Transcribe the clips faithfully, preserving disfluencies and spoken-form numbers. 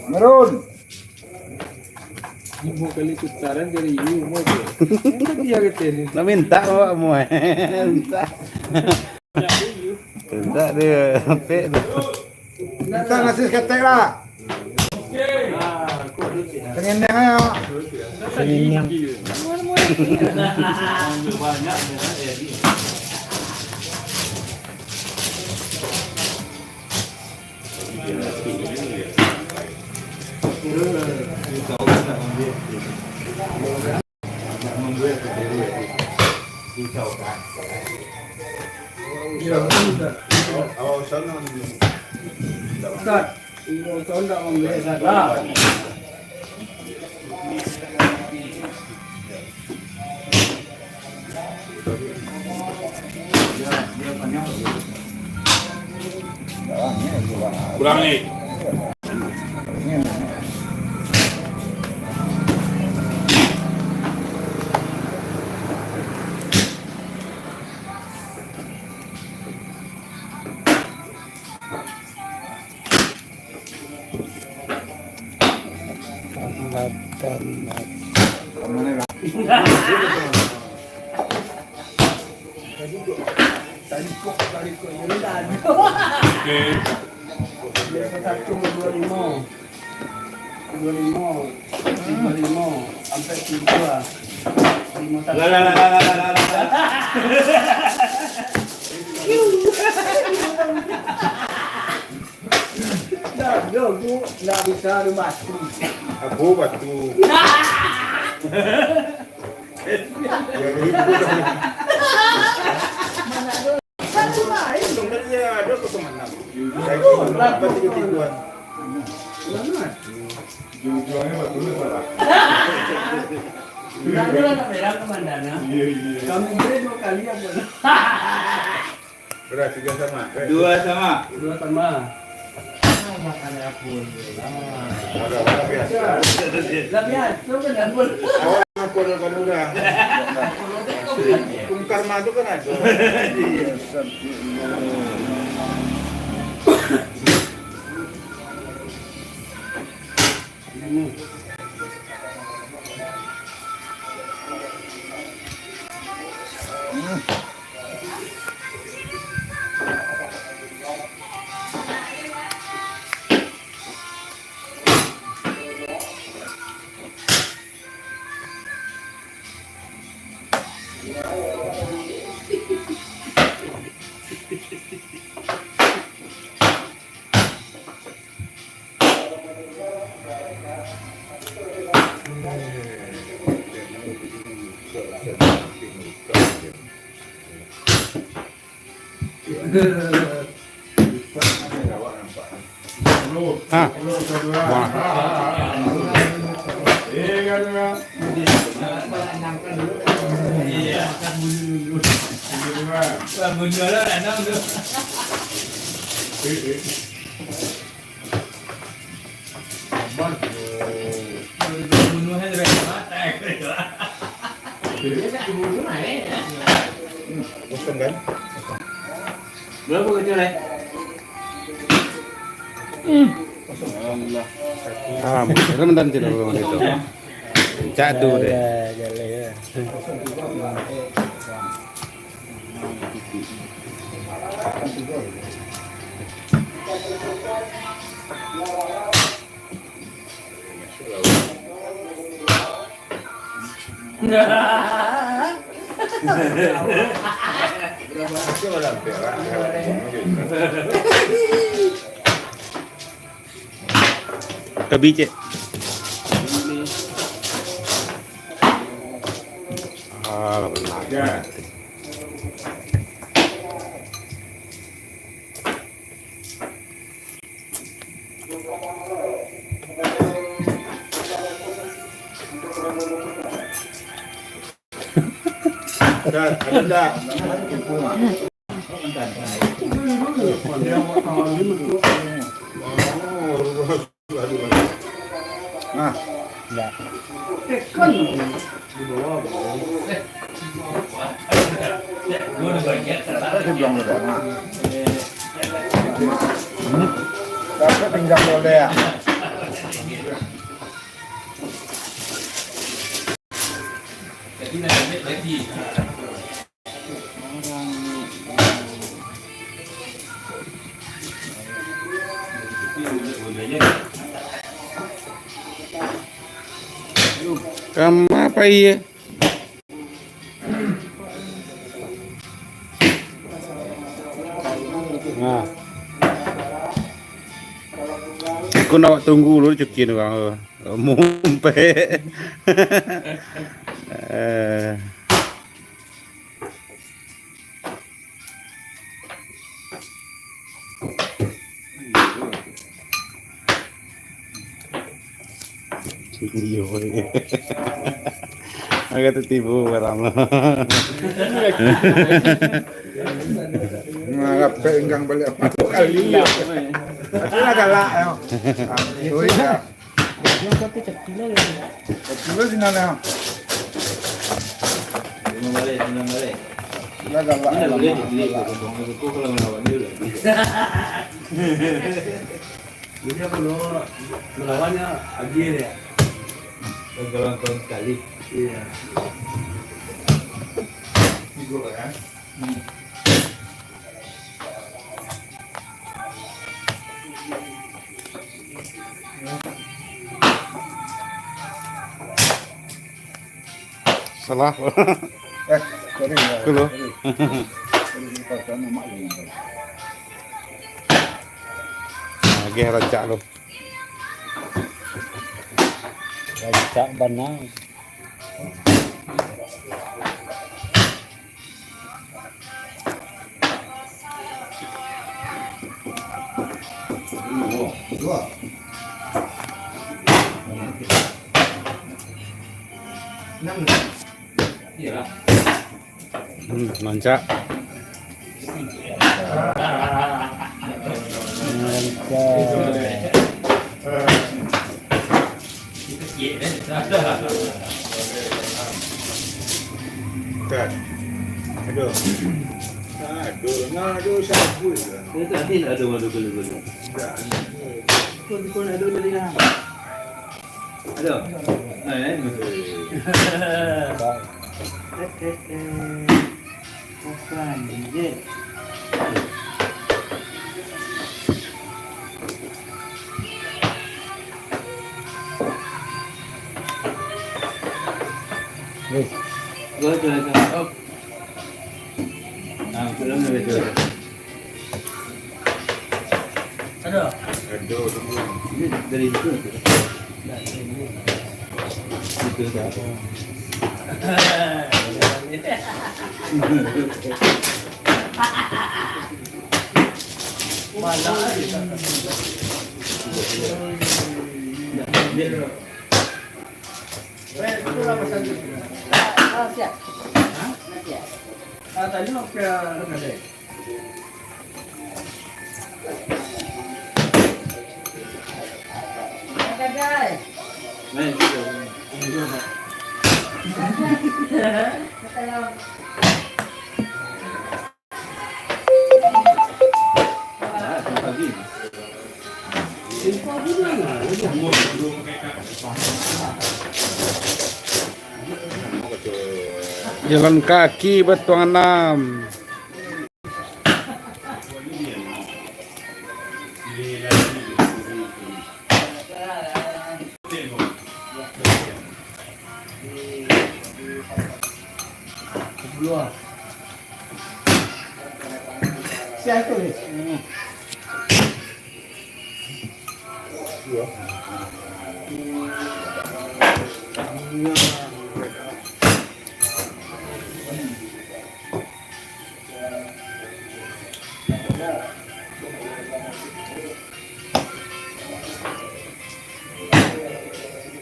Merun. Limo kali putaran dari you, mau tu. Yang tadi yang kata ni. Nak minta awak mau, eh. Minta. Minta dia, sampai tu. Minta nasi seketek lah. Tengeneh ayo. Tengeneh. Ustaz, iyo, Ustaz ndak mambek zakat. Kurang ni. Oke. Satu, dua, lima. Dua limo, dua limo, sampai tigo lah. Limo. Lah, lah, lah. Dah, dah, aku ndak bisa ado batu. Aku batu. Ya, begitu. Mana ada? Satu lain. Sebenarnya ada kosong enam. Saya kira berapa tiga-tigaan. Ujung-ujungnya betul salah. Enggak ada lah, nak merah komandan, ah. Iya, iya. Kami beri dua kali apa? Berarti dua sama, eh? Dua sama. Dua sama. Ah, makan aku ni lah. Ada, ada biasa. Lah biasa kan, Abul? Awak apa dah pada orang? Karma tu kan ada. Ah. Wah. Kosong kan? Berapa kecil, eh? Ah, betul, bentar, tidak apa-apa, gitu. Cak tu deh. Ya, ya, ya. Tabi, cek. Ah, benar. Dah, ada dah. Nah. Enggak. Saya bilang udah, nah. Hmm. Dapat pinggang boleh ya? Kama pai ye? Nah. Aku nak tunggu dulu cukin orang tu. Mumpet. Eh. Iyo. Agak tetibu barang lo. Ngarap ka inggang baliak apo kali. Itulah galak yo. Ah, sorry, ya. Yang satu kecil lagi. Kecil lagi sinan, ya. Sinan balik, sinan balik. Itulah galak. Ini dah boleh dipilih, kalau ngelawan dia udah. Jadi, kalau melawannya, agil ya. Kalau tahun sekali. Iya. Tiga, ya. Hmm. Salah. Eh, sorry, ya. Dulu. Sorry. Sorry, sorry, sorry, sorry. Agak rancak lu. Rancak bana. Hmm, rancak. Rancak. Kan. Aduh. Aduh, nah, aduh, siapa tu? Dia tadi nak ada malu gula-gula. Dah. Kau, kau nak ada tadi lah. Aduh. Nah, eh. Eh, eh, eh. Bukan, je. Weh. Gua tu, gua tu. Oh. Ah, betul lah, betul. Aduh. Aduh, tunggu. Ini dari itu. Itu dah. Malah. Eh, itu lah pasal tu. Oh, siap. Hah? Siap. Ah, tadi waktu yang ada. Jalan kaki Batuang Anam.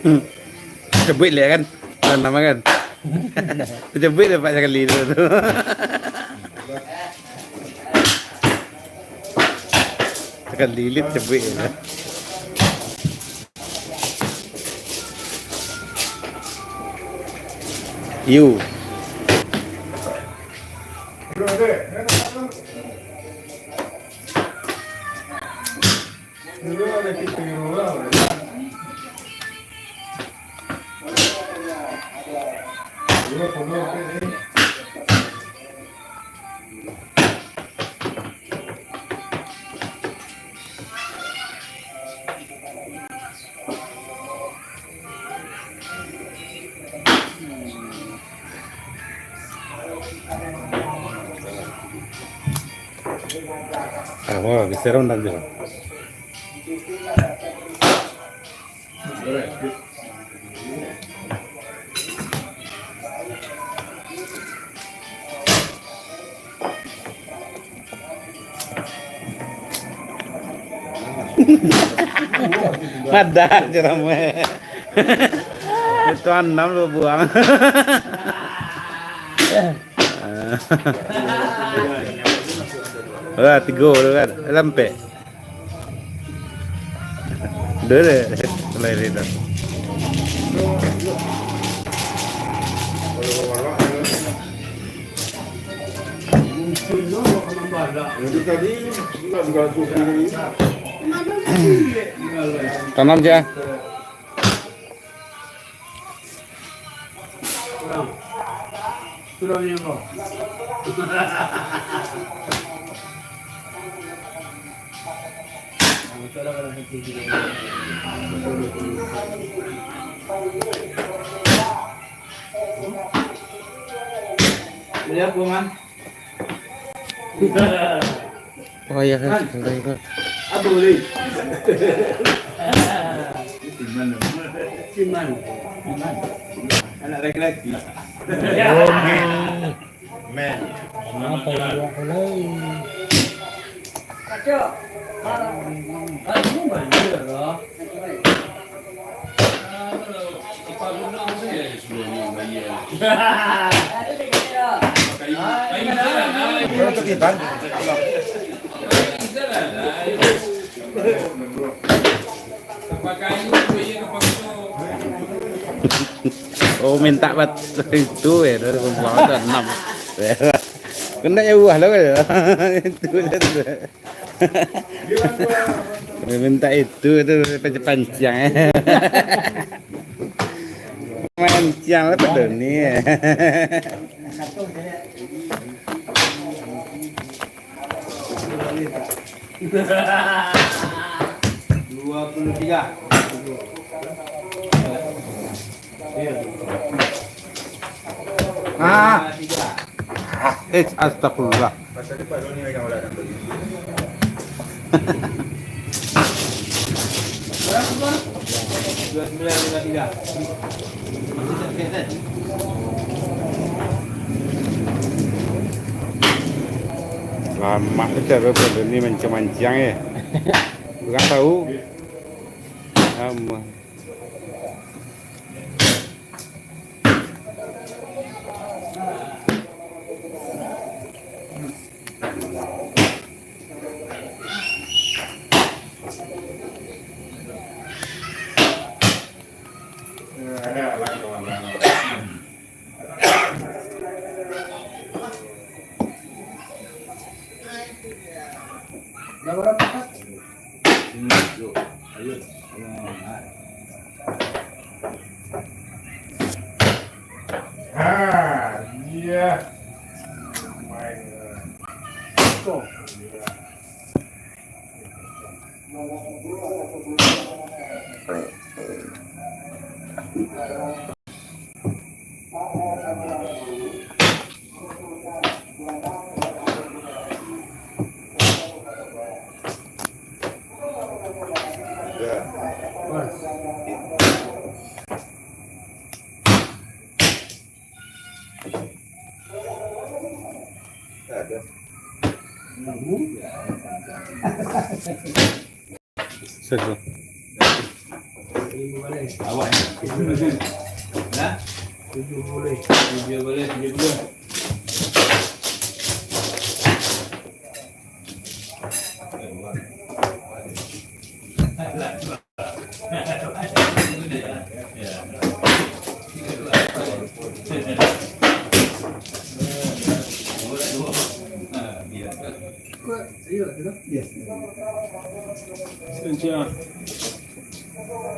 Hmm. Cebuik lah kan. Tanam kan. Cebuik lah pak sakali tu. Tekan lilit cebuik lah. Yu. Wah, bisa rendam je. Madah ceramah. Itu anam lu buang. Wah, tigo tu kan. Lampek. Dua deh. Mulai dari dah. Tanam je. Beli apa, Man? Oh, iya, kan. Apa boleh? Siman. Siman. Siman. Anak laki-laki. Men. Apa yang dia boleh? Kacau. Kan ini banjir lah. Oh, minta bat itu ya, dari pembuangan tu enam. Kena ya buah lo kan. Itu kan. Minta itu tu pancang-pancang. Mancang lah pada ni. Dua puluh tiga. Ah. Ah, eh, astagfirullah. Lamak tu cara buat ni mancang-mancang, eh. Urang tahu. Aman. Ah, iya. Awak ni. Nah? Tujuh boleh. Tujuh boleh, tujuh boleh.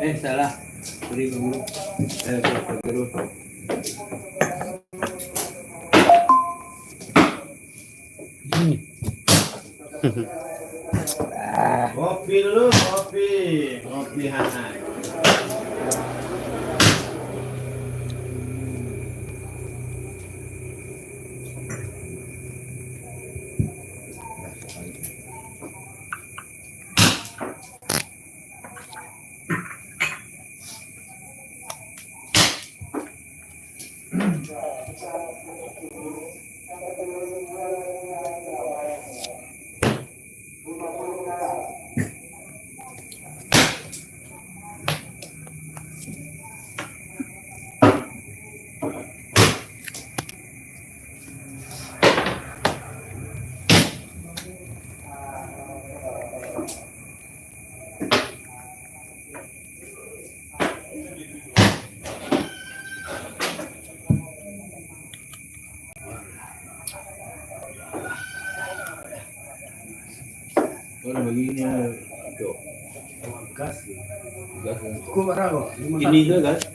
Eh, salah. Beri dulu. Eh, terus. Kopi dulu, kopi. Kopi hangat. Kalau bagi ini, eh, tu. Gas. Gas. Cukup barang kok. Ini ke gas?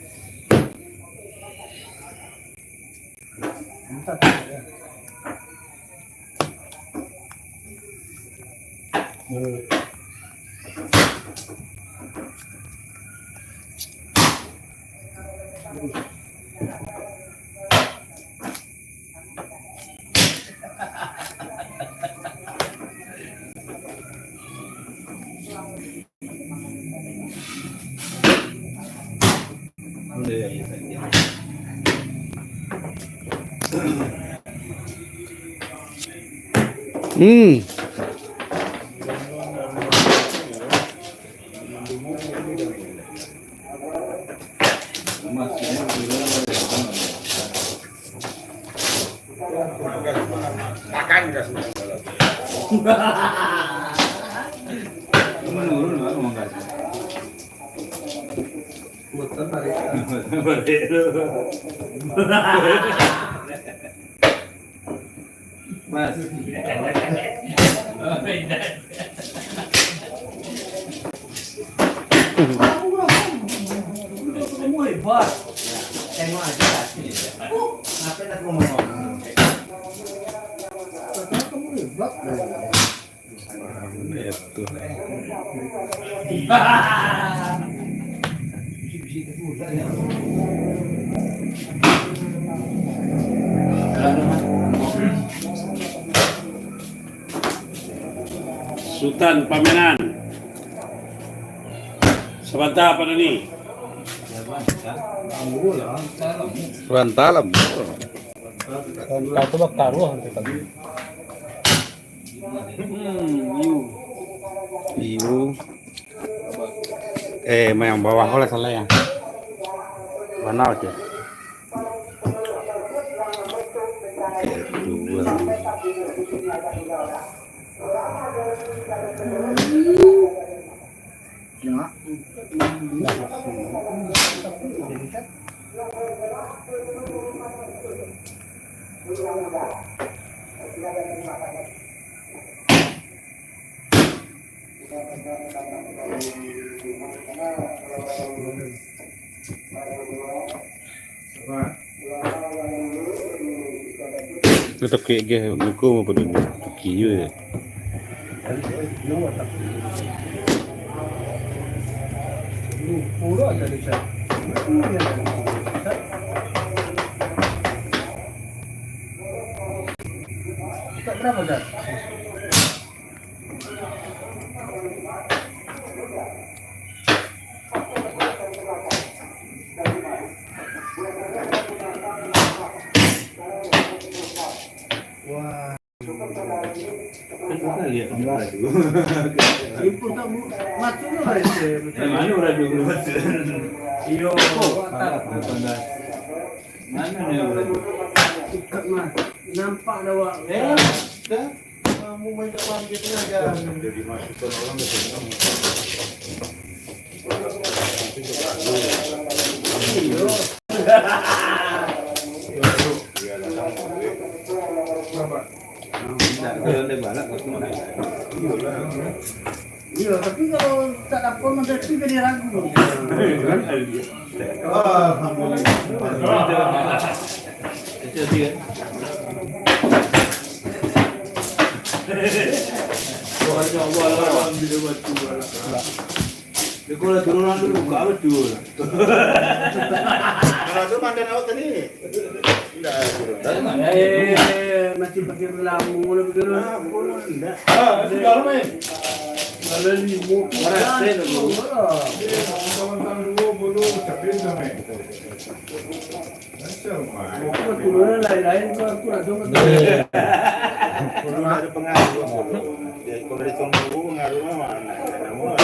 Minta tak ada. Hmm. Makan gas. Menurun lah, ngomong gas. Putar balik. Balik tu. Mas. Kamu hebat. Tengok aja hasilnya. Ngapain aku ngomong? Katanya kamu hebat. Ya, betul. Sutan Pamenan. Sabanta, Pak Dani. Sabanta lah. Sabanta tu bakaruah nanti tadi. Hmm, iyo. Iyo. Eh, yang bawah ko lah salah ya. Mana tu? Dua. Itu kek ge, muko apa tu? Kek je. Tak berapa, Jar? Wah. Kan kita lihat baju. Itu tak mu-, maksudnya lah itu. Yang mana baju aku maksud? Iyo. Oh, tak. Mana ni baju? Ikat mah. Nampak dah, Wak. Eh, dah. Kamu banyak panggil aja. Jadi masukan orang ke sini. Iyo, tapi kalau tak dapat, macam tu jadi ragu. Alhamdulillah. Itu dia. Tuhan ya Allah, alhamdulillah. Dia kalau turunan dulu, buka betul. Kalau tu mantan awak tadi. Indak, turun. Eh, masih pakai lama, mana betul? Ah, belum, indak. Ah, masih dalam, eh. Kalau limo tu, orang sen tu. Dia kawan-kawan dua, belum, tapi dah, eh. Macam mana? Aku keturunan lain-lain tu, aku langsung keturunan. Iya. Kalau ada pengaruh, kalau dia, kalau dia tunggu, pengaruh mah mana? Nama?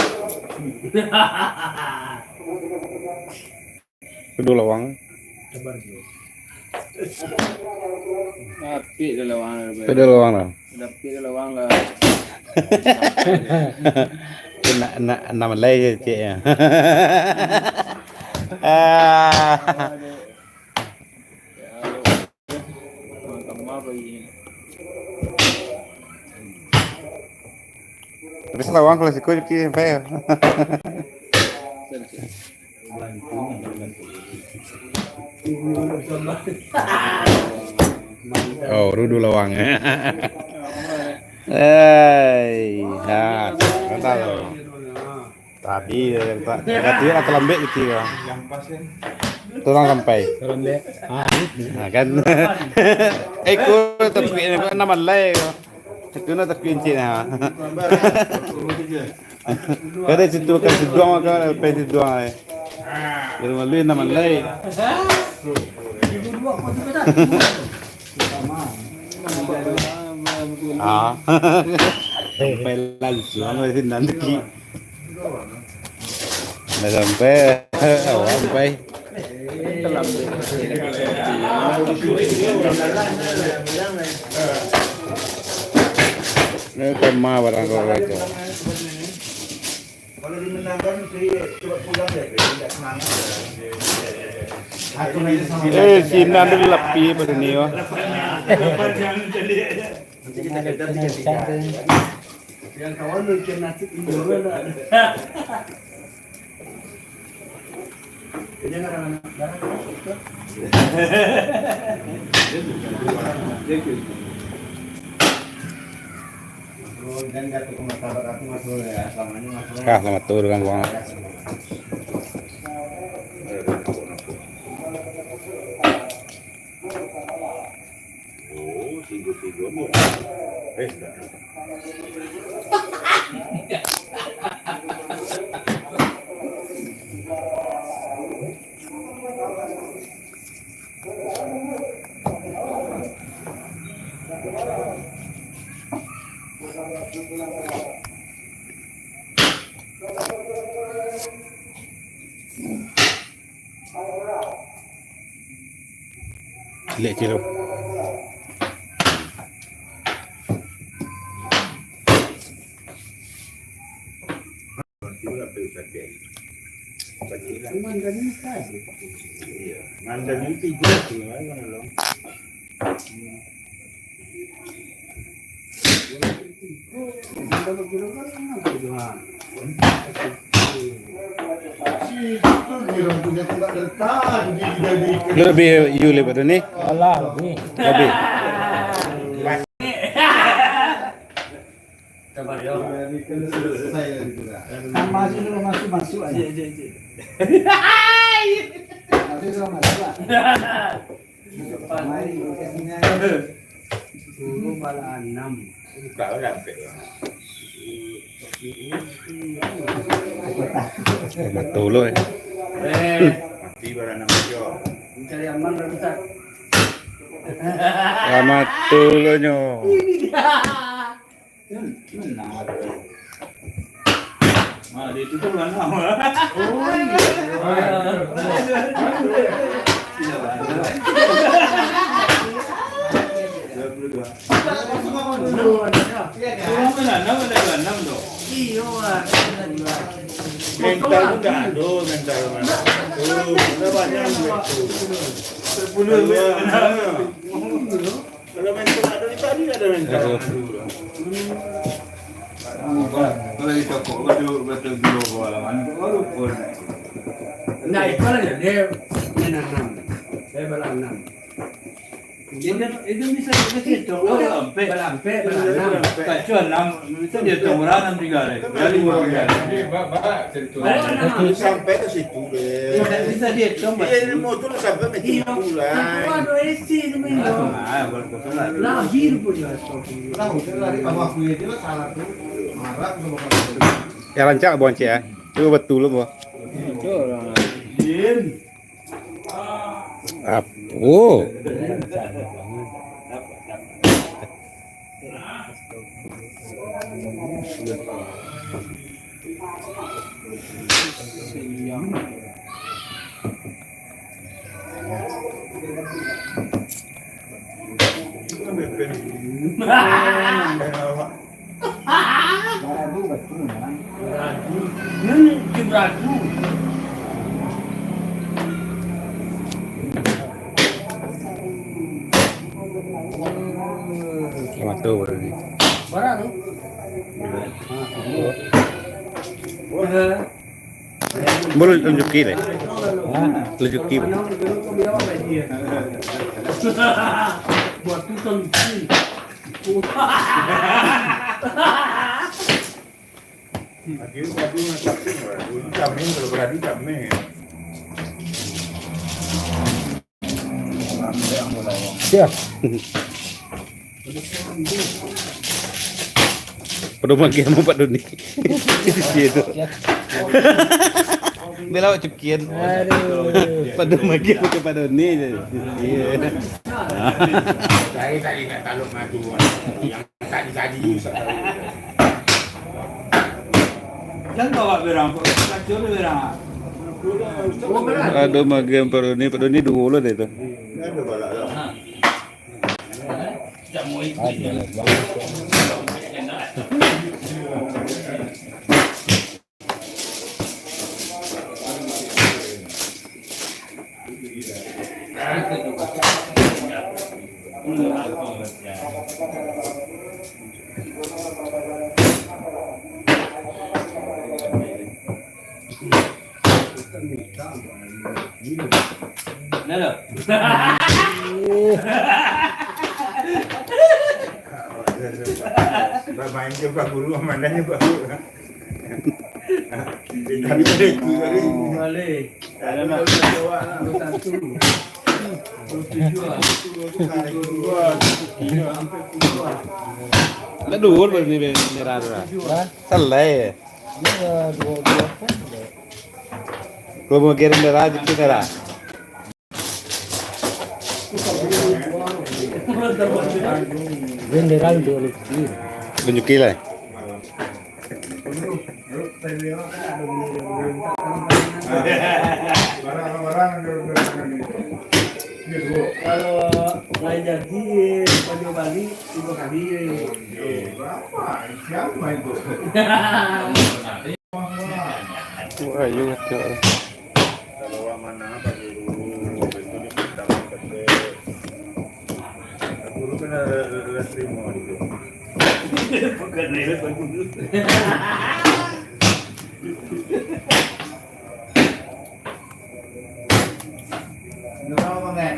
Kedua lawang. Sabar dulu. Apik dah lawang dah. Kedua lawang dah. Dapik dah lawang lah. Nak, nak, nak malai je, cek, ya. Ah. Aduh. Ya, aduh. Teman-teman bagi. Terus lawang kalau siku Juki sampai. Oh, rudu lawang. Hei, ha, kata lo. Tadi, eh, ta-, tadi lah talambek gitu ya. Turang sampai. Talambek. Ah, gitu. Nah, kan. Eh, ko tapi nama lai ko. Itu na tapi encik na. Kada situ kan siduang kan, apa siduang ai. Jadi malu nama lai. Ah. Sampai langsung lah sini nanti. Dah sampai, awak sampai. Ini kemah barang kau itu. Eh, sinan tu lapi pada ni, wah. Nanti kita kejar tiga-tiga. Yang kawan lu ikan nasib Indo kan ada. Dia jangan anak darah. Kah, selamat turun, Bang. Oh, tigo-tigo ni. Eh, dah. Lek kilo. Lebih you lebat tu ni? Alah, lebih. Lebih. Sama aja lu masuk-masuk aja. Masuk lu masuk lah. Sepuluh bala enam. Buka lah sampai lah. Betul loh. Eh, mati bala enam aja. Mencari aman lah kita. Selamat dulu nyo. Ini dia. Hmm, menang. Nah, dia itu tu mana? Oh, iya. Dua puluh dua. Dua puluh enam, enam ada dua puluh enam tu. Iya, Wak. Mental tu tak ada, mental mana? Tu, kita banyak duit tu. Sepuluh duit. Kalau mental ada di tadi, ada mental. Aduh. Kalau ditokok, betul, betul dulu ke halaman, baru pun. Nah, itu lah dia, dia main enam. Saya bala enam. Itu, itu bisa kita hitung, oh, bala ampek. Bala ampek, bala enam. Kacau enam, bisa dia hitung orang enam tiga deh. Dari lima tiga. Bala enam. Sampai ke situ deh. Bisa, bisa dia hitung. Iya, ilmu tu sampai ke situ lah. Itu ada isi tu, Min. Ah, baru kosong lah. Lahir pun dia, astagfirullah. Ya, rancak, Bang, cek, ya. Cuba betul, Bang. Apo? Baradu batul, man. Baradu. Nan di baradu. Mata baradu. Baradu. Baru tunjuki deh. Tunjuki. Akhirnya aku nak capek, aku ni capek, kalau berani capek. Siap. Pado mangkeh sama Pak Doni. Di situ. Bela awak cukian. Aduh. Pado mangkeh pakai Pak Doni je. Iya. Saya tak ingat taluk madu. Yang tadi-tadi Ustaz tahu. Jangan bawa berang, Pak. Kacau dia berang. Aduh, magian Pak Doni, Pak Doni dua lah dia tu. Nah, lo. Main je Pak Guru, mandan je Pak Guru. Balik. Ada nak? Dua satu. Dua tujuh lah. Nak dua baru ni merah tu lah. Hah? Salah ya? Iya, dua, dua pun ada. Kalau mau kirim merah, itu merah. Bendera itu. Tunjuki lah. Kalau lain jadi, Pak Jobali, tiga kali. Berapa? Siapa itu? Wah, iya, betul. Kalau awak manang, Pak Guru, itu dia minta petek. Pak Guru kan ada, ada, ada terima gitu. Bukan dari Pak Guru. Nggak apa-apa, Bang, kan?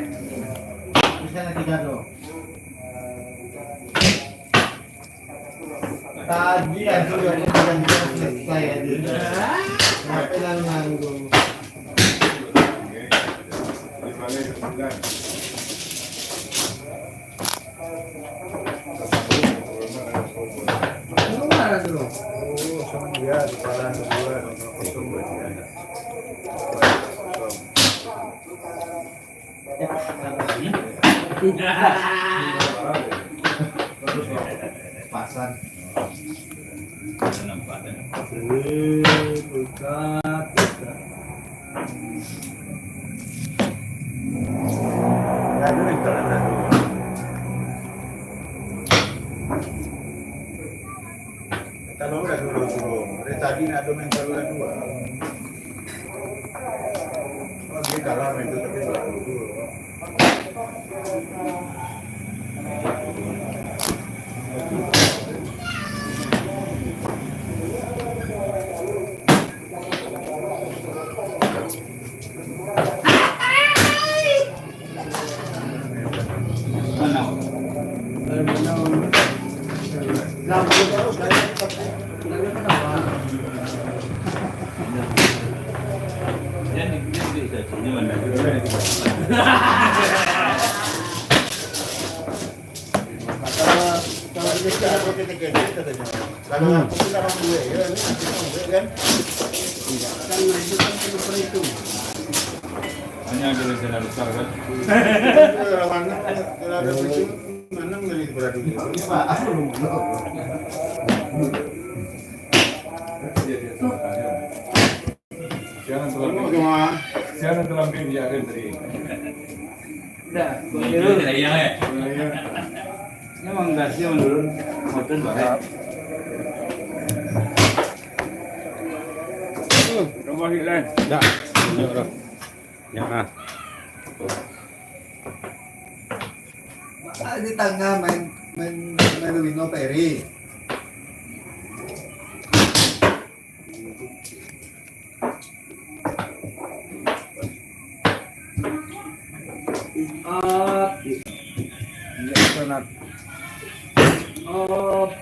Bisa nanti gaduh. Tadi kan sudah selesai aja. Ngapain lalu nanggung? Keluar dulu. Oh, sama dia di palan dua, kosong berarti ada. Pasan. Kalau udah dulu, dulu. Dari tadi nak ada main kalau udah dua. Oh, dia kalah main tu, tapi baru tu. Kalau aku tu dalam duit je, ni nanti duit kan. Kan itu kan perlu perhitung. Hanya ada rencana besar kan? Kalau mana, kalau ada perhitung, mana boleh diperhatikan? Ini, Pak, aku belum, belum. Siaran terlebih, siaran terlebih di akhir tadi. Dah, Bang Irul. Iya, iya. Ini Mang Gasnya menurun, motor pakai. Rumah Hitler. Dah. Ya, dah. Ya, ah. Ah, di tangah main, main, main domino, Pak Eri. Up. Iya, sangat. Up.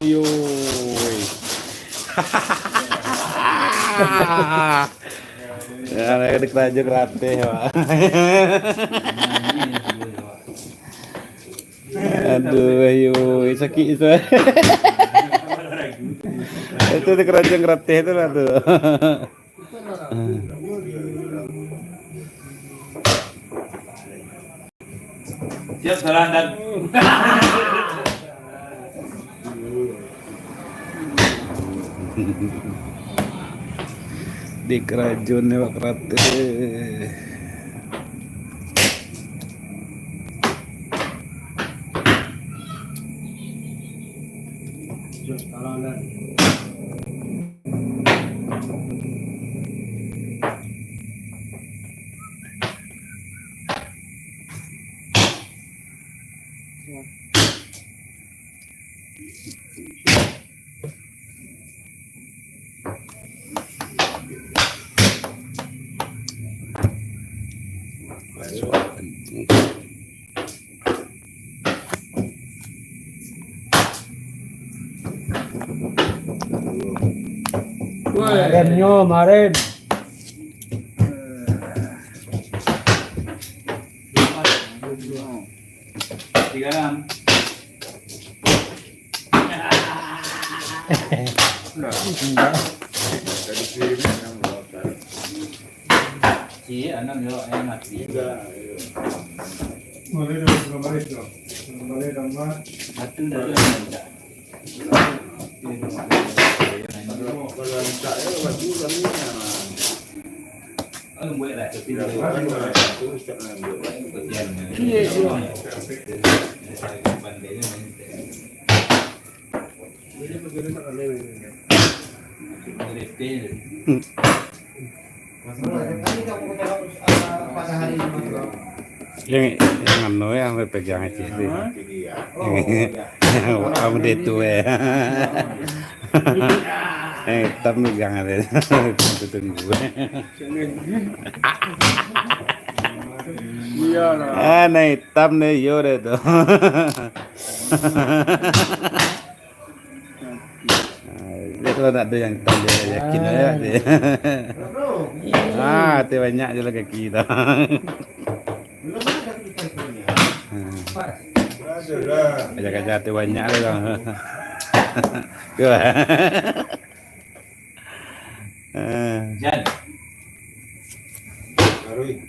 Yoi. Ya, mereka dikerajuk ratih, Pak. Aduh, ayo, sakit itu. Itu dikerajuk ratih tu lah tu. Siap, salam dan Di karajo ni awak karate. Marem nyo, marem. Tiga enam. Cik, anam yo, eh, mati. Satu dah tu. Yang, yang anu ya, yang pegang aja tu. Yang, yang, kamu dia tu eh. Yang hitam pegang aja. Tunggu. Iyalah. Ah, nah hitam deh, yo deh tu. Ah, dia kalau nak ada yang hitam, dia yakin aja deh. Ah, tu banyak je lah kaki tu. Kaca-kaca tu banyak lah tu. Jan. Jan. Berapa lagi?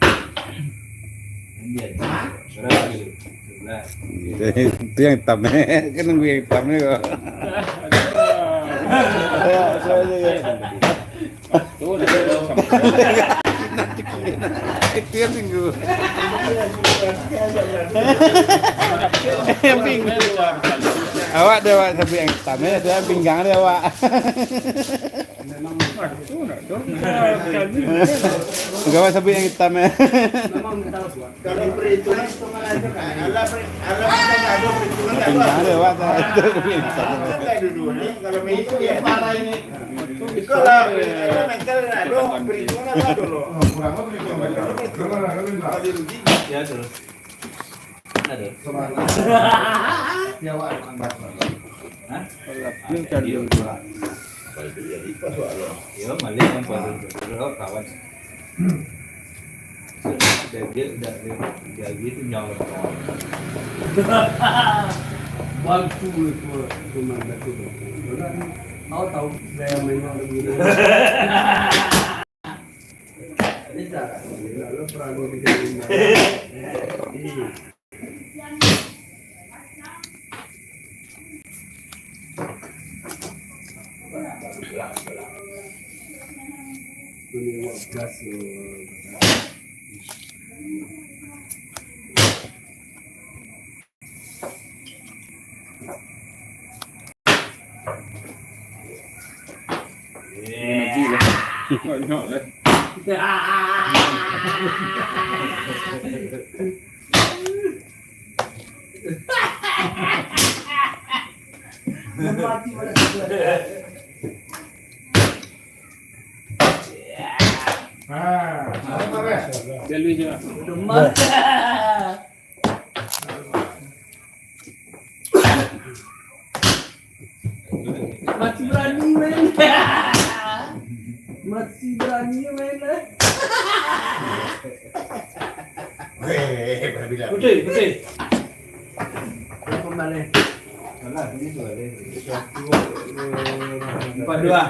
Sebelas. Itu yang hitam eh. Kan nunggu yang hitam ni kok. Itu yang tunggu. Yang bingung. Awak deh, awak sabik yang hitam eh. Itu yang pinggang deh, awak. Enggak, awak sabik yang hitam eh. Kalau perhitungan, alah, alah, ada perhitungan. Pinggang deh, awak sabik yang hitam. Kalau main itu, ya, parah ini. Iko lah, mental ado, perhitungan lah dulu. Kalau rugi, ya, terus. Ado. Hah? Iyo. Iyo, malik kan pada dulu, kawan. Jadi, jadi, jadi, jadi itu nyawa. Waktu itu, itu mah betul. Kau tahu gaya mainnya begini. Ini cara, ini lalu perahu di sini. Ini. Masih berani main. Masih berani main, eh. Weh, berbilang. Putih, putih. Berapa balik? Salah, ini tu balik. Satu, dua, empat, dua.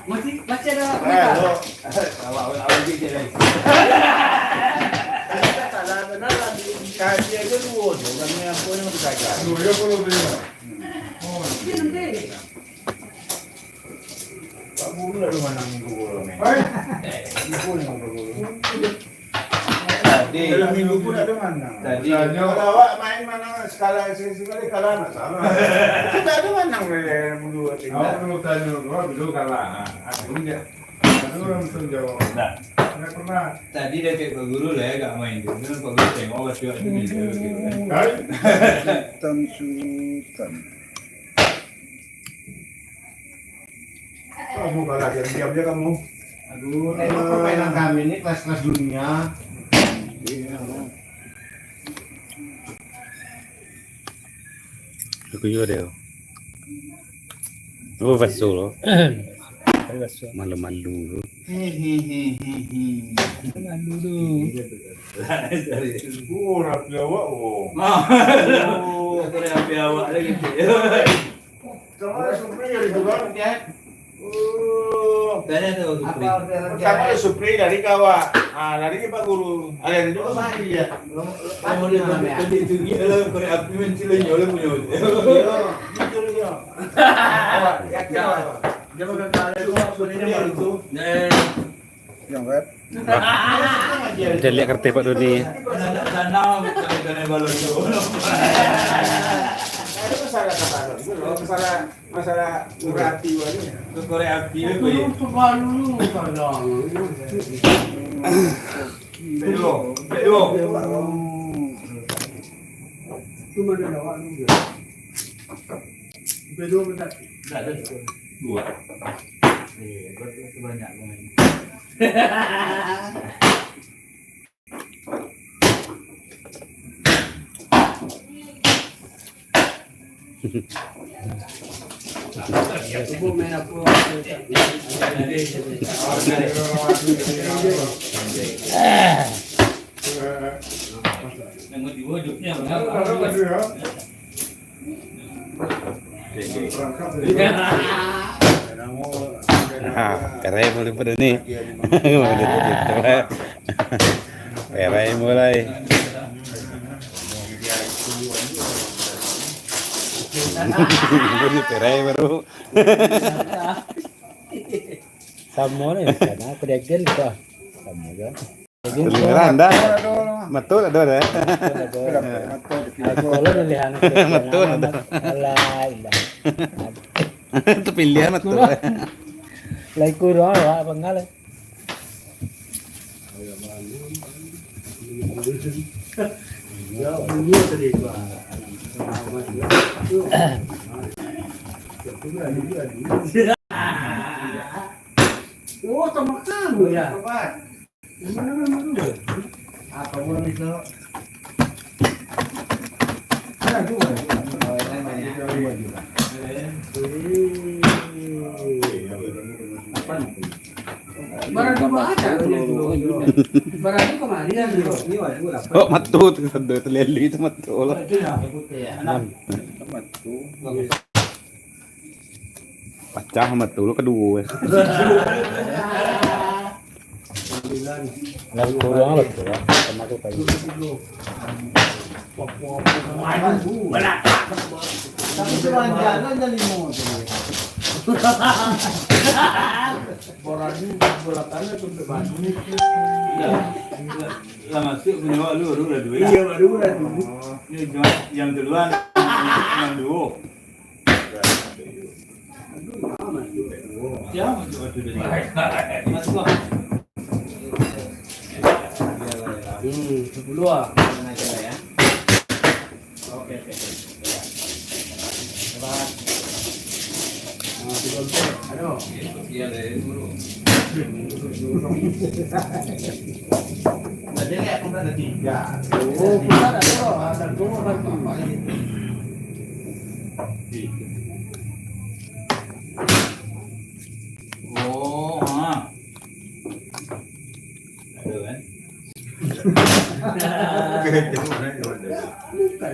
Masih, masih ada. Eh, lo. Awak, awak, awak je, je, je. Salah benar lah. Kaji aja dua je. Kami apa yang kita jaga. Dua je kalau beli. Oh. Pak Guru lalu manang minggu guru ni. Hai. Minggu ni minggu guru. Tadi. Dalam minggu pun ada manang. Tadi. Kalau awak main manang sekali, sekali kalah, nak salah. Tidak ada manang dari minggu tinggal. Awak perlu tanya dulu, dulu kalah. Nah, aku je. Aku orang betul jawab. Nah. Tidak pernah. Tadi dah cek Pak Guru lah ya, agak main tu. Memang Pak Guru tengok, awak siap tu, gitu, gitu, kan. Hai. Sultan, Sultan. Kamu kalah diam-diam je kamu. Aduh, tengok permainan kami ni kelas-kelas dunia. Aku juga dia. Oh, baso lo. Malu-malu tu. Hehehe. Malu tu. Oh, rapi awak, oh. Oh, rapi awak lagi. Sama Supri dari juga. Oh. Tanya tu, Supri. Pertama Supri lari ke awak. Ah, lari ke Pak Guru. Ada yang duduk sama dia. Kamu dia tadi, tadi tu dia lah, korek api main cilanya oleh punya. Iya, betul dia. Awak, yakin awak. Dia bakal kalah tu, apa ni, dia baru tu. Eh. Yang red. Kita lihat kertas Pak Doni. Masalah, masalah berarti banyak. Korek api. Itu mana awak juga? Bedo bedak. Dah ada. Dua. Eh, berarti masih banyak pemain. Cuba main apa? Nombor dua hidupnya. Ha, perai mulai pada ni. Perai mulai. Perai baru. Samo ni, karena aku degen gitu. Samo je. Kedengeran dah. Betul ada dah. Betul ada. Betul ada. Alah, ilah. Itu pilihan betul. Lai kurang lah, panggal. Ya, dulu tadi, Pak. Oh, sama kamu ya? Mana, mana, mana? Apa gua bisa? Ada dua, dua. Oh, yang lain banyak. Dua juga. Apa nanti? Barang dua ada, dua, dua. Barang dua kemarin ada dua. Ini dua, dua. Oh, matu tu, sado tu lele tu matu lah. Itu yang putih ya. Enam. Matu. Bagus. Pacah mah tu, lu kaduo, eh. Lah, kurang lah tu, ya. Sama tu kayu. Tapi tu lanjut, lanjut limo tu. Boradu bola tanah tu ke Bandung. Lah, lah, lah masuk punyo awak lu, baru lah duo. Iyo, baru lah duo. Ni jam, jam tuluan, jam duo. Siapa tu? Aduh, dia. Masuk. Hmm, sepuluh ah. Oke, oke, oke. Sabar. Nah, tiga puluh. Aduh. Iya, dari dulu. Nah, dia lihat, kan ada tiga. Oh, bukan, ada dua. Ada dua, kan? Oh, ha. Ada, kan? Bukan, ya. Minta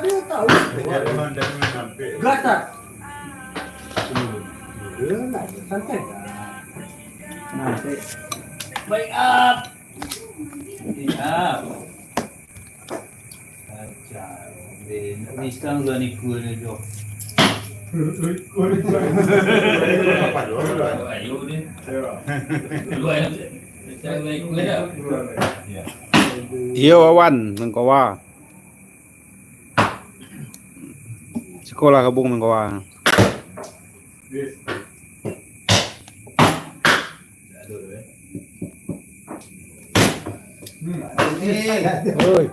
dia tahu. Gasak. Dia nak santai. Nah, baik up. Baik up. Kacau. Deh, nak pisang dua ikua ni, Jo. Ayo, deh. Dua, pisang dua ikua, ya? Ya. Iyo, Wawan, mangkowa. Sikolah gabung mangkowa. Oi.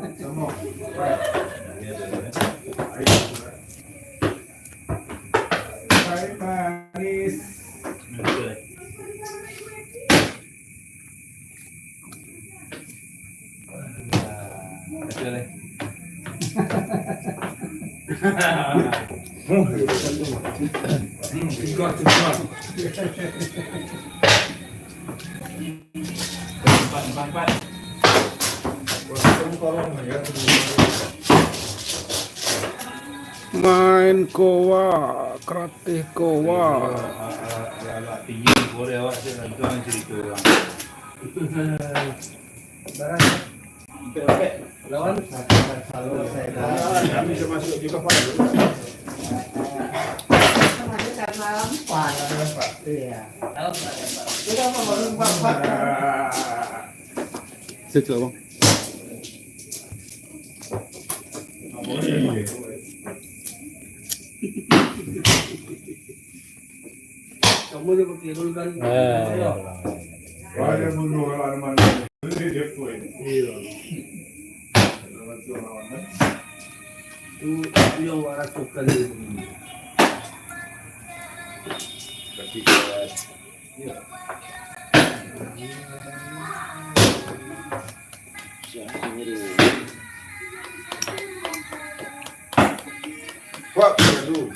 Main kowa, kreatif kowa. Tinggi, boleh awak cek lantuang cerita orang. Lawan. Kami termasuk juga, Pak. Iya. Sudah, Bang. Kamu je berkeliling kan? Eh, ya. Wah, dia bunuh orang mana? Dia pun. Iya. Tu yang awak rasakan ni. Berarti dia, ya. Wah, aduh.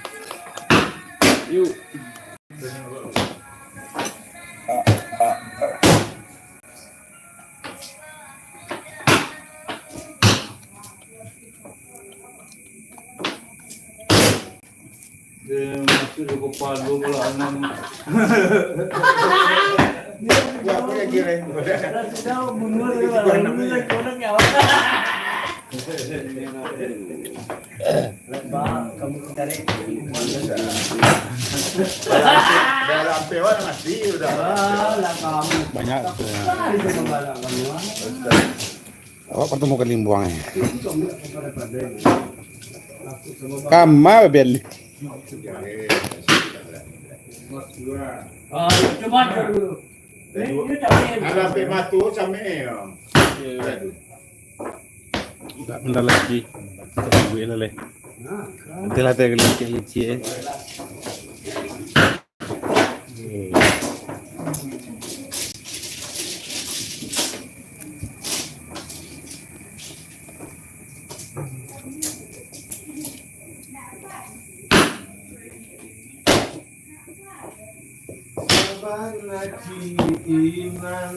Yuk. Dia masuk di kepala pula, anang. Ya, aku yang kira. Dah sudah umur dia, baru lagi orang nyawa. Lepas kamu cari. Dah sampai, wah, mati udah. Alah, kamu. Banyak. Sekali pembalaan kamu, ah. Awak pertemukan limbuang, eh. Kama beli. Ah, cuma dulu. Ini, ini tak boleh. Ada sampai matu, sampai, ya. Tak bentar lagi. Tunggu lah, leh. Nanti lah, teh, licin-licin, eh. Sabar lagi, Iman.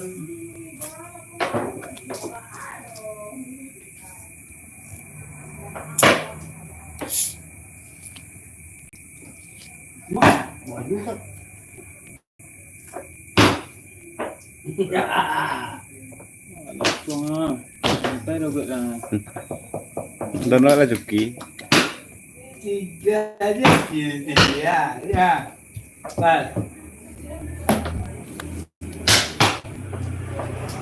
Wah, waduh, Ustaz. Langsung, ah. Santai dah buat dah. Dan lah rezeki. Tiga aja, ya, ya, ya. Pas.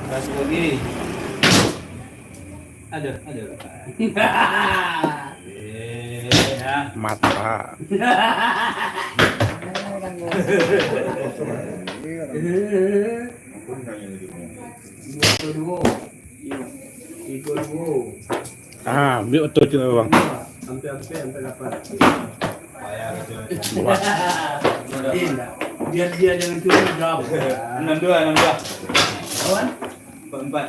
Pas lagi. Aduh, aduh. Eh, ya. Mata. Duo, duo. Tigo, duo. Ah, ambiak oto tu, Bang. Ampe, ampe, ampe lapan. Dua. Eh, ndak. Biar dia jangan turun, jauh. Enam dua, enam dua. Lawan? Empat empat.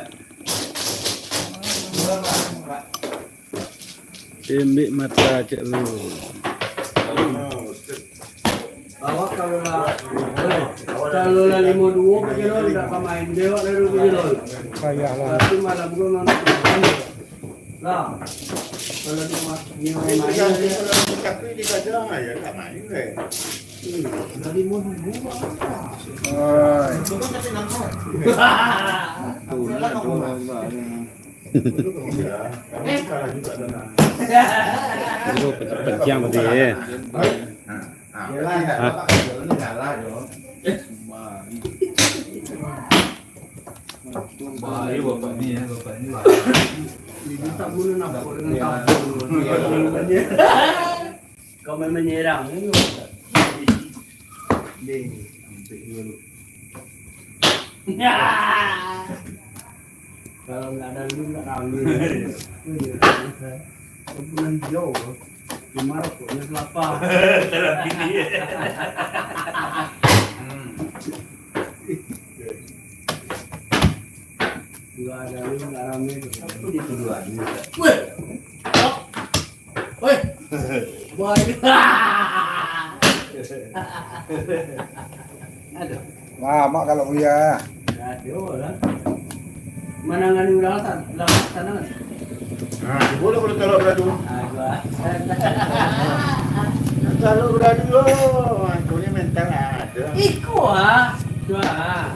Ambiak mata cak lu. Awak kalau lah, kalau lah limo duo, Pak Jalol, ndak ka main dek awak lalu, Pak Jalol. Payahlah. Tapi malam ko memang lah. Kalau di ma-, di rumah main, tapi di kandang aja nggak main deh. Hmm, dari mau duo apa? Oi. Itu kan tapi nampak. Tuh, lah, tuh, lah, lah, lah. Itu pen-, penting tadi, eh. Hah? Bahayo bapak ni, ya, bapak ni. Ini tak guna nampak dengan kapur. Kau main menyerang, ya. Deh, sampai dulu. Ya. Kalau nggak ada lu, nggak tahu lu. Kumpulan hijau, bro. Cuma rokoknya kelapa. Kelapa ini. Hmm. Nggak ada lu, nggak rame, bro. Aku dituduh aja. Weh! Woi. Boy. Aduh. Wah, mak kalau kuliah. Aduh, lah. Manangani urang san-, lah, sanang. Nah, boleh, boleh kalau beradu. Aduh, ah. Kalau beradu, lo, aku ni mental ada. Iko, ah. Tuh, ah.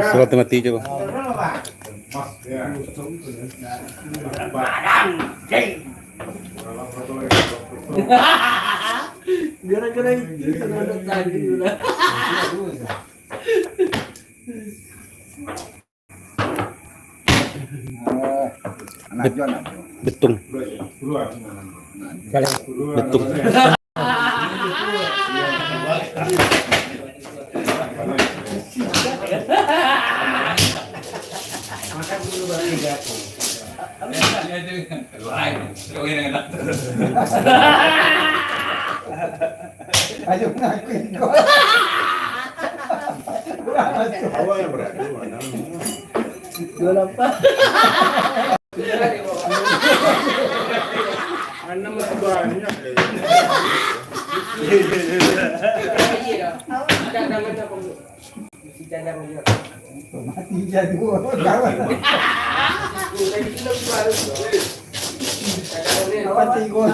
Surat mati je, Bang. Gara-gara itu, terhadap tadi lah. Eh, anak jo, anak jo. Betung. Betung. Ayo, ngakuin kau. Awak yang beradu, mana? Dua lapan. Anam masih banyak. Mati jadi orang kawan. Mati gua.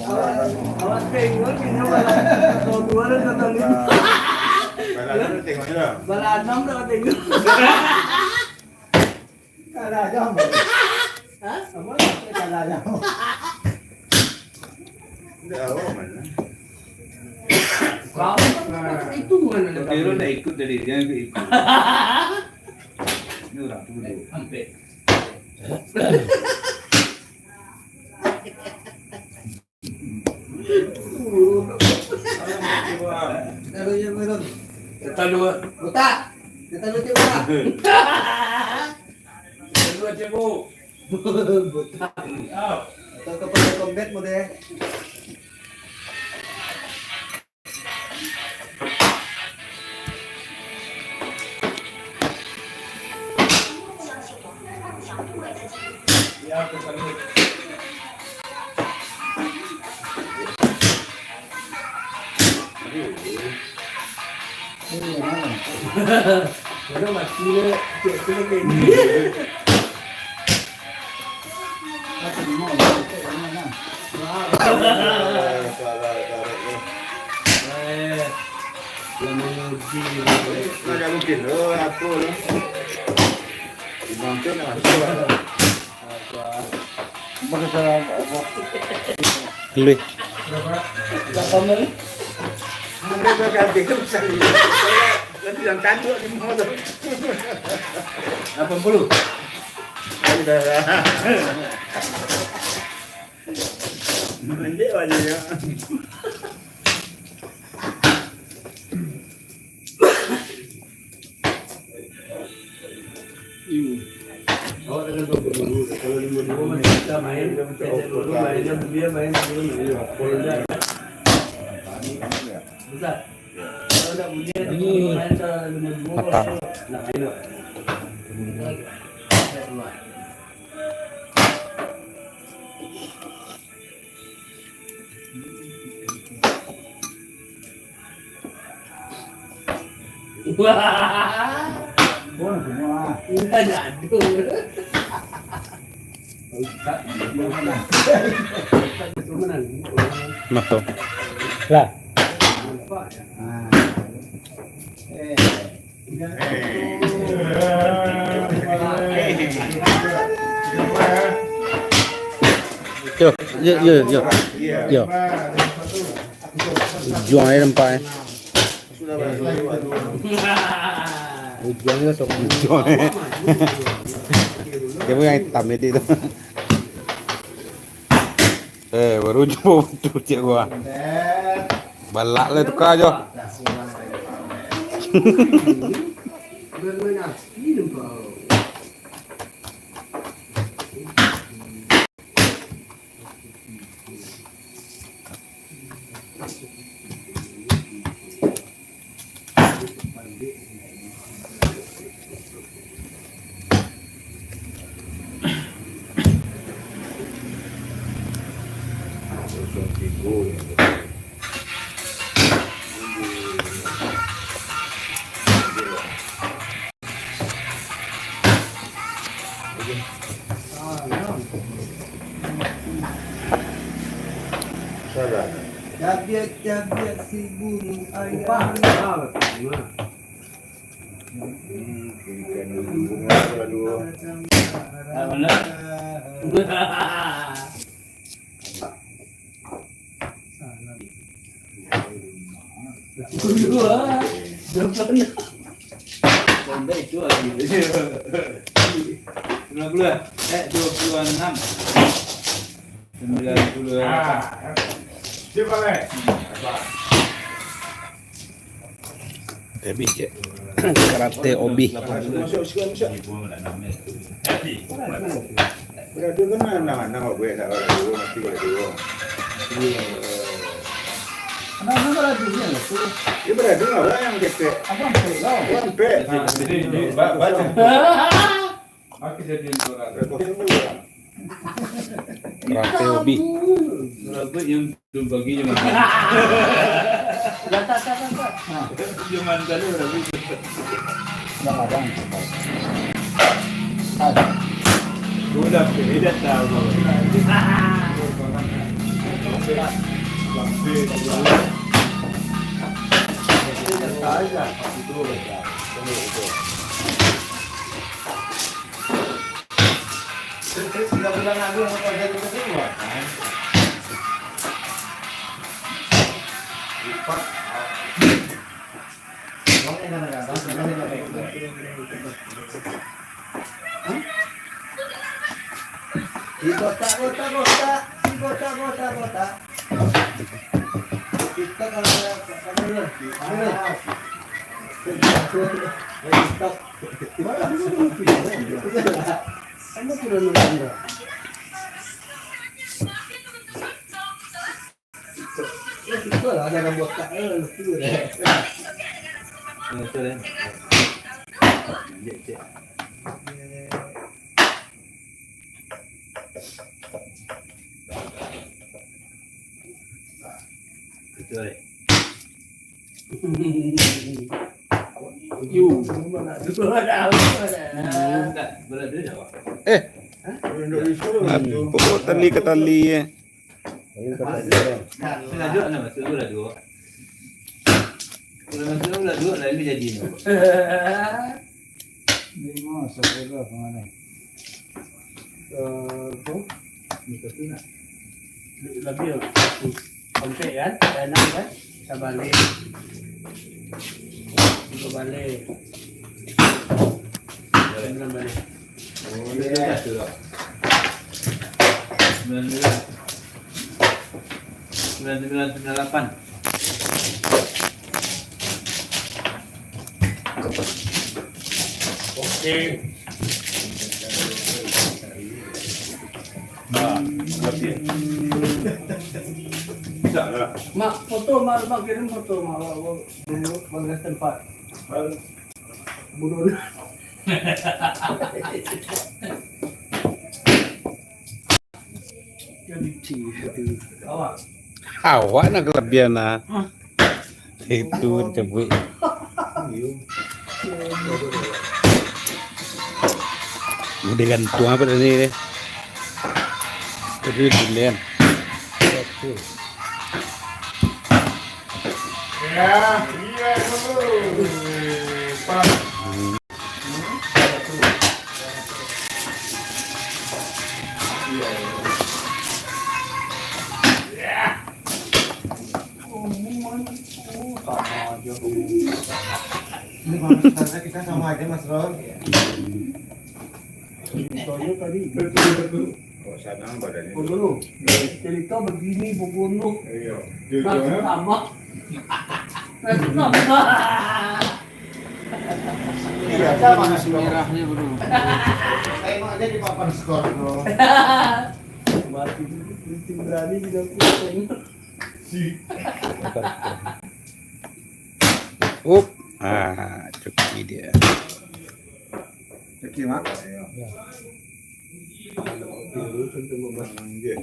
Awak, awak tengok, kena bala, bala dua dan bala lima. Bala enam dah tengok. Bala enam dah tengok. Kalah jam. Hah? Apa? Kalah jam. Ndak, awak mana? Kau kan itu mana? Tapi lu ndak ikut tadi, dia ikut. Ini orang tu dulu. Sampai. Taruh je, Bang. Taruh. Botak. Taruh je, Botak. Taruh je, Bu. Botak. Au. Atau ke Mortal Kombat mode. Kalau mati le, cek tu lagi. Salah tarik ni. Eh, yang menguji. Mana mungkin? Oh, apa ni? Imam tu nak masuk. Apa kesalahan apa? Lui. Lapan puluh. Pendek aja ya. Hmm. Awak dengan kelompok dulu. Kalau lima dua mah kita main, kita dulu main, dia main, dia main. Kalau enggak, besar. Kalau enggak bunyi, main kalau lima dua, nak main lah. Wah. Wah, semua. Indah jadul. Nah, tu. Lah. Yo, yo, yo, yo. Yo. Ujuang aja nampak, eh. Ujuang aja sok ujuang, eh. Dia pun yang hitam tadi tu. Eh, baru jumpa tu cik gua. Balak lah tukar jo. Salah. Cabiak-cabiak si burung ayam. Upah. Ah, betul. Hmm, ikan burung apa dulu? Ah, mana? Sampai itu lagi. Sembilan puluh, eh, dua puluh enam. Sembilan puluh. Habis, cek. Karate obi. Beradu kan anak-anak awak buat nak beradu, mati beradu. Anak-anak beradu ni lah tu. Dia beradu lah, orang yang ketek. Abang pelik lah. Abang pelik. Jadi, jadi, ba-, baca. Karate obi. Rambut yang belum pagi je makan. Jangan ada. Udah, dia dah tahu. Di botak, botak, botak. Di botak, botak, botak. Kita kalau ada, ada, ada. Stop. Mana dulu, dulu, dulu. Kamu sudah nonton dah? Eh, itu lah, ada botak, eh, lupa deh. Betul, eh. Cek, cek. Betul, eh. Yu. Enggak, berat dia jawab. Eh. Hah? Apa tadi kata li, eh? Nah, sudah dua, nah, masuk dua lah dua. Kalau masuk dua lah dua, lain jadi. Lima, sepuluh, kemana? Eh, tu? Ni satu nak. Lebih lah. Satu. Sampai kan? Dah enam kan? Sabalik. Tiga balik. Sembilan balik. Oh, iya. Sembilan sembilan. Sembilan sembilan, sembilan lapan. Oke. Nah, lebih. Bisa lah. Mak, foto, Mak, Mak kirim foto, Mak. Awak, awak, dulu, bangga tempat. Bunuh. Awak nak kelebihan, nah. Itu cabuik. Udah gantung apa tadi, eh? Tadi dilihat. Ya, iya, dulu. Pas. Ini kalau misalnya kita sama aja, Mas Ron. Soalnya tadi, oh, sana badannya. Pukul dulu. Cerita begini, pukul dulu. Iya. Nah, sama. Nah, sama. Iya, sama. Nasi merahnya, bro. Saya mau aja di papan skor, bro. Mati dulu, berani bilang pusing. Up. Ah, cuki dia. Cuki, Mak. Iya. Kalau oke, lu tentu mau manggil.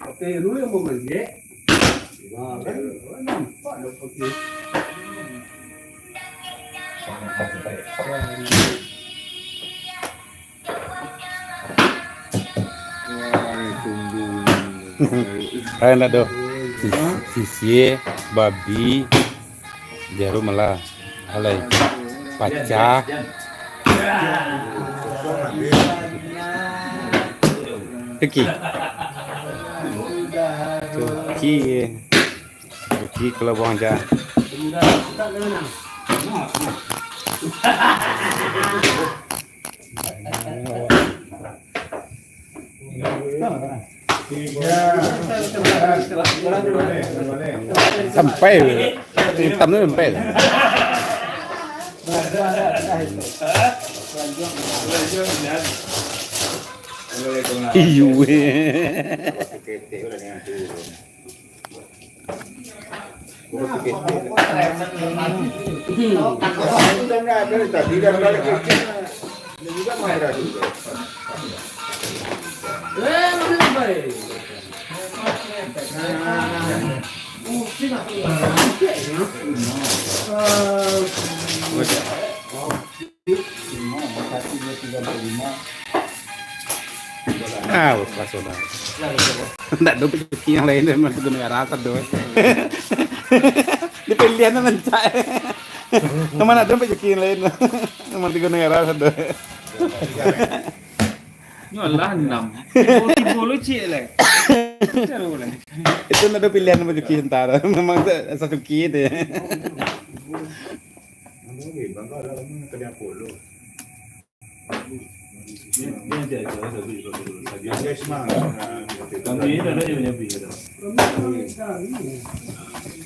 Oke, lu yang mau manggil. Nah, kan? Oh, nampak dah oke. Wah, tunggu. Kayak ndak doh. Sis-, sisie, babi, jarum malah. Alai. Pacah. Oke. Oke. Oke, kalau buang aja. Sampai, hitam tu sampai. Iyo. Ah, pas sudah. Ndak dompet cuki yang lain, memang tu guna rasa doh. Di pilihan tu mencak. Nama ndak dompet cuki yang lain. Memang tu guna rasa doh. Nyolah enam. Oh, tiga lo cik lah. Itu ndak ada pilihan nama cuki entah. Memang sa-, satu cuki tu.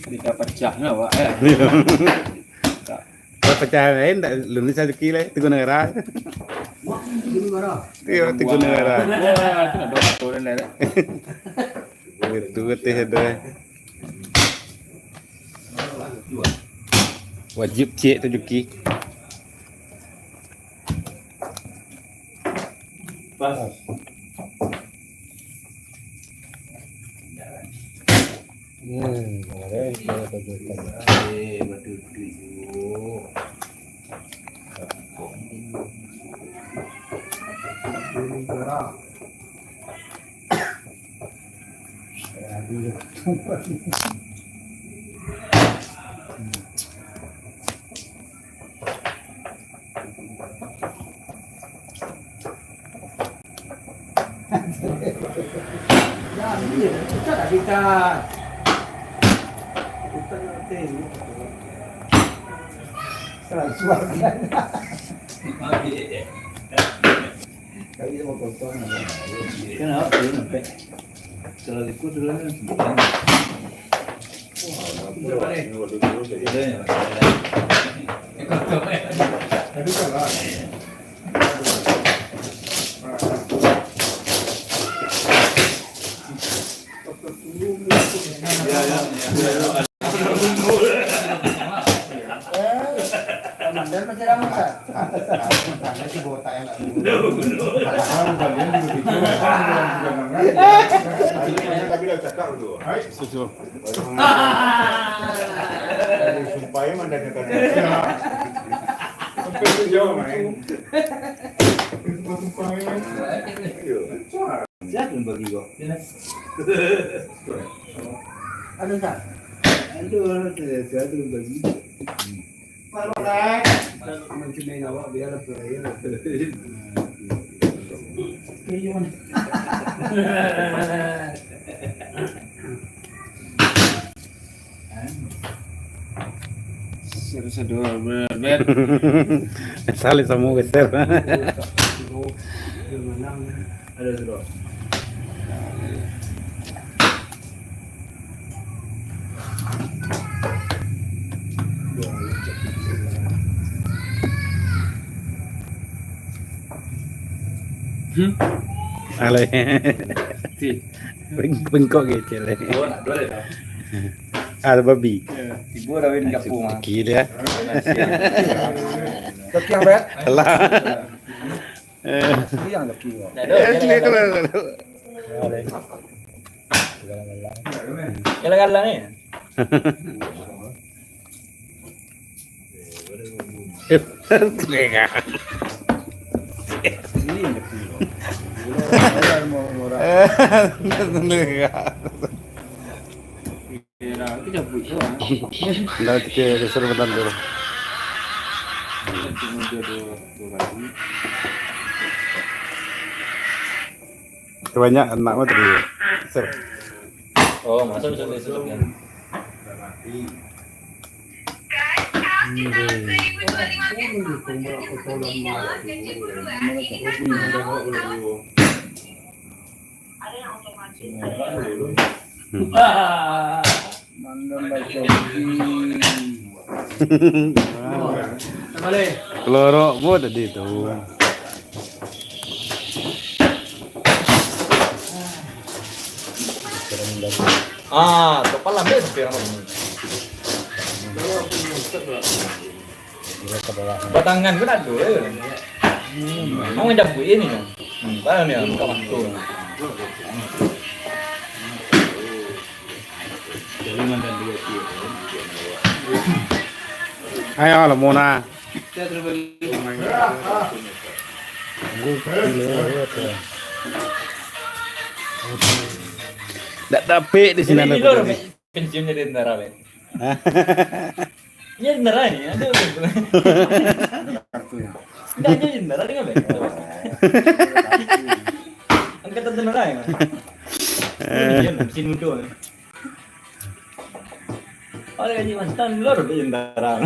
Kita pecah lah, Wak, eh. Kalau pecah lain, tak lunas rezeki lah, Tigo Negara. Tigo Negara. Iyo, Tigo Negara. Wah, tu nak dua ratus orang dah. Betul, betul, betul. Wajib cek tu, Juki. Pas. Hmm, kemarin saya tunjukkan. Eh, betul, betul. Kenapa? Kalau ikut dulu kan. Sumpah memang dah kata. Sampai tu jauh, main. Sumpah memang. Siapa yang bagi kau? Ada tak? Ada, ada, ada yang bagi. Macam main awak, biarlah berakhir. Iya, mana? Satu, satu, ber-, ber-. Saling sama geser. Ada sudah. Hmm? Alai. Ti. Beng-, bengkok kecil, eh. Oh, nak dua dah. Ada babi. Ya, tiba dah win gapo mah. Kaki dia. Kaki yang banyak. Alah. Eh. Kaki yang kaki. Eh, sini tu lah. Galang-galang ni. Ndak, kita buat tu, ah. Ndak, kita suruh bentar dulu. Cuma dia dua, dua kali. Banyak anak mah tadi. Sir. Oh, masuk, masuk, masuk, masuk. Mandam baco. Lorok pun tadi tu. Ah, kepala ambil tapi orang ini. Batangan pun ado, eh. Mau ngajabuik ni, kan? Hmm, barang ni, buka mata. Ayo, lah, Mona. Ndak dapek di sini. Jadi, ada ni lo, pensiun jadi tentara, Bek. Hah? Iya, tentara ni, ada. Ndak, jadi tentara ni, Bek. Angkatan tentara ni. Iya, mesin muda ni. Oleh gaji mantan, lor, jadi tentara.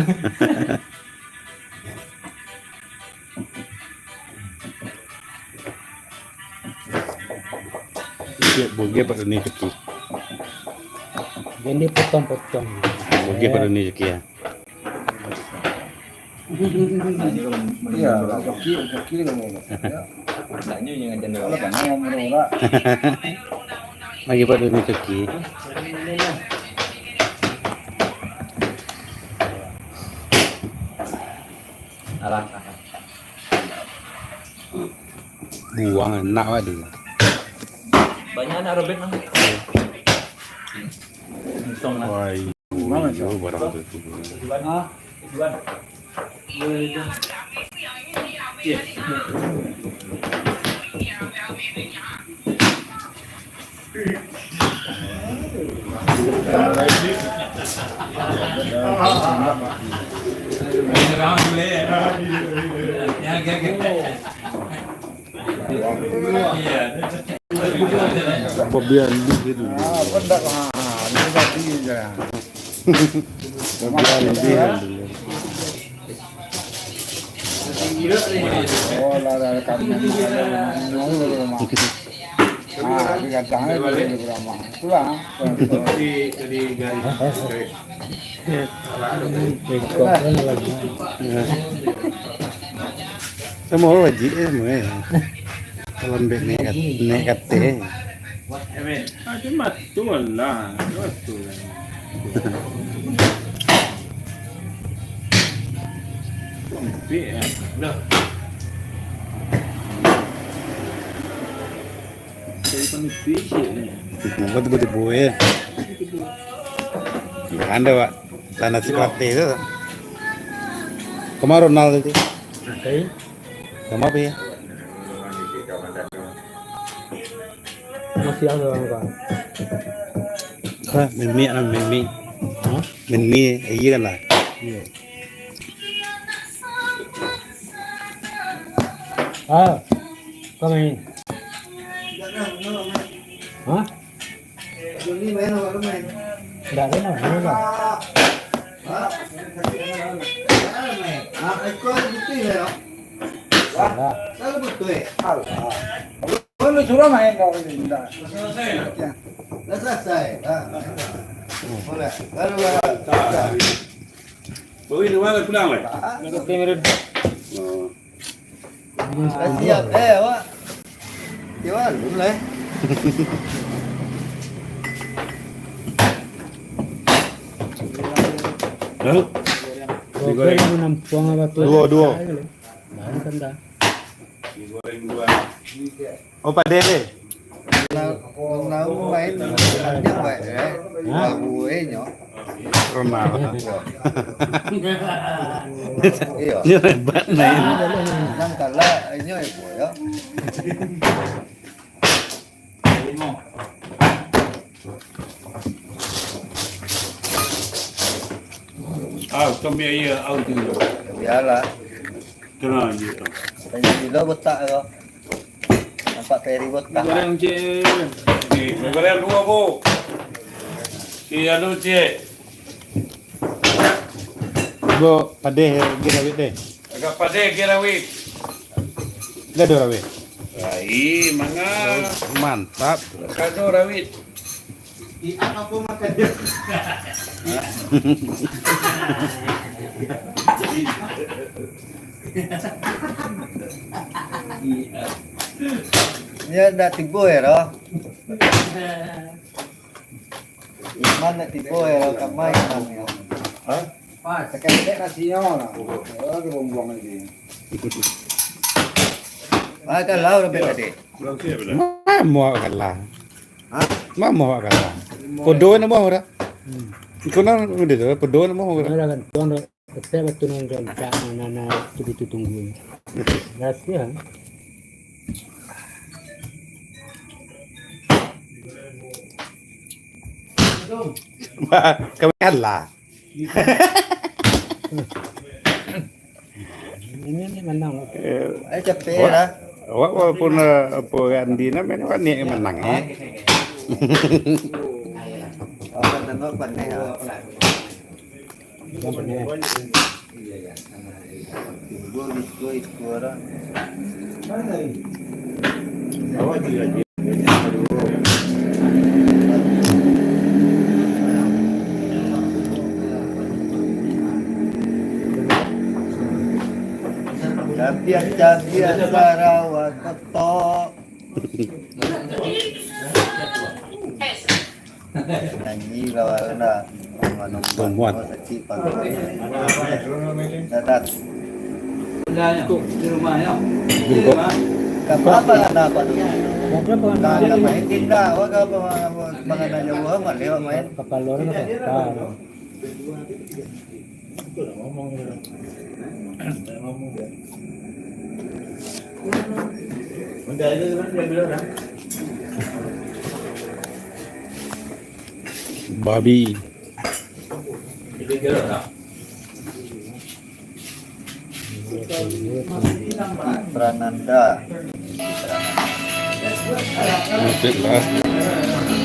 Siap, boge Pak Doni Ceki. Jangan dipotong-potong. Boge Pak Doni Ceki, ya. Iya, Ceki, Ceki dengan ini. Ya. Tanya yang ada. Kalau tanya yang murah. Lagi Pak Doni Ceki. Alah. Buang enak lah dia. Banyak anak robek, nah. Untung lah. Wah, iyo, barang tu. Ah, tujuan. Iya, itu. Iya. Babi andi gitu. Ah, pendak. Ah, ini tadi je. Babi andi gitu. Oh, lah, lah, kami. Ah, tapi kadang aja dia beramah. Itulah. Di, di garis. Samo wajib eh, semua eh. Kalau ambil naik kat-, naik kateh. Ah, tu betul lah. Betul lah. Sempit lah. Dah. Jadi panitia je ni. Buat betul-betul eh. Anda, Pak. Tanah si pelatih tu. Kemarin Ronald tadi. Oke. Sama apa ya? Masih ada orang kan? Hah, mimi, ah, mimi. Hah? Mimi, iya kan lah. Iya. Ah, kami. Hah? Ndak ada nama lah. Salah. Kalau suruh main kau ini, ndak. Dah selesai. Ah. Boleh. Baru, baru. Baru ini mana pulang, weh? Ah. Oh. Dah siap, eh, awak. Yo, belum lah, eh. Hah? Program digoreng. Menampuang apa tu? Duo, duo. Baru kan dah. Digoreng dua. Oh, padeh deh. Nah, nah, main panjang, Pak, eh. Hah? Lagu, eh, nyo. Ronald. Iyo. Nyo hebat, main. Nang kalah, inyo, eh, boy, yo. Ah, kami iya, au tu. Bialah. Tenang je. Tanya gila botak ko. Nampak Ferry botak. Goreng, cik. Ni, goreng dua, Bu. Si anu, cik. Bo, padeh lagi rawit deh. Agak padeh lagi rawit. Dah ada rawit. Ai, manga. Mantap. Kado rawit. Iak apa makan dia? Dia dah tibo ya, roh. Iman nak tibo ya, roh, kamai Iman ya. Hah? Pas, sakit-sakit nasi nyo lah. Oh, lagi buang-buang lagi. Ah, kan lau lebih tadi. Belum siap dah. Mamo awak kalah. Hah? Mamo awak kalah. Podo namo dah. Hmm. Iko nang udah tu, podo namo dah. Dah kan, tuan dah. Ketek batu nan rancak, nan, nan, nan tu, tu tunggu. Rahsia. Kami kalah. Ini ni menang. Eh, Eh, capek awak, lah. Awak walaupun, eh, apa, Randi nak main, awak niat menang, eh. Awak tengok pandai, ah. Cabiak-cabiak Sarawak ketok. Nyanyi kawan dah. Mano Tomuan. Sakit pangkal. Dadak. Udah cukup di rumah ya. Cukup. Di rumah. Kapal apa nak dapat? Kapal apa? Nah, nak main tindak. Awak kapal apa? Panganan jauah, mana awak main? Kapal luar kapal. Babi. Prananda. Mungkin lah.